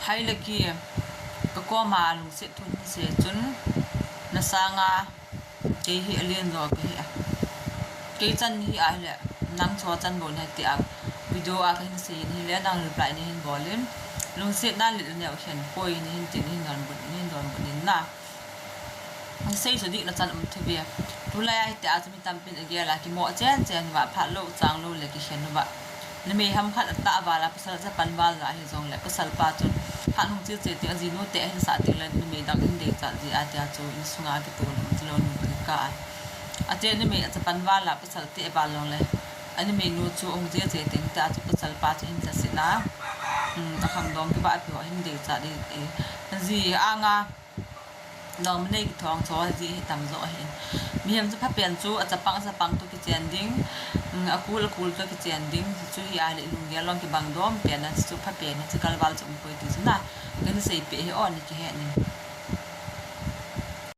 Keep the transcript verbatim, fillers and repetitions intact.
Hai le ki, ka koma lungset thu hin sei chun, na sanga kei hi alen jo kahi a. Kei chan hi ahile, nang cho chan bou nahi tia video a kahin sei in ahile, nang reply nahin bol in, lungsetna le neo khen poi nahin tin, nahin donbut, nahin donbut in na. Sei chu dihna chan um thei ve. Tulai a hitia chu mi tampin agel a, kimo chen chen uva, phat lou, chang lou le kikhen uva. Numei ham khat atah val a, pasal achapan val a hijongle, pasal pa chun phat hung chil che teng, ajinu te ahin sah teng le, numei dang ahin deichat ji a, tia chu insunga kitona um chu lou nu kikah a. Ache numei achapan val a, pasal te val jongle, anumeinu chu hung chil che teng, tia chu pasal pa chu ahin chaset a, um, akhangdong kibahpi ho ahin deichat e, e, ji anga, dongma nei kithong cho ji hi tamjo ahin. Mihem chu phapen chu achapang, achapang toh kichen ding, um, akul, akul toh kichen ding, chu hi ahile lunggel long kibang dom pen a, chu phapen a, chu kalval chu um poi ti chu na, kahin seipeh hi o, nei kihet in.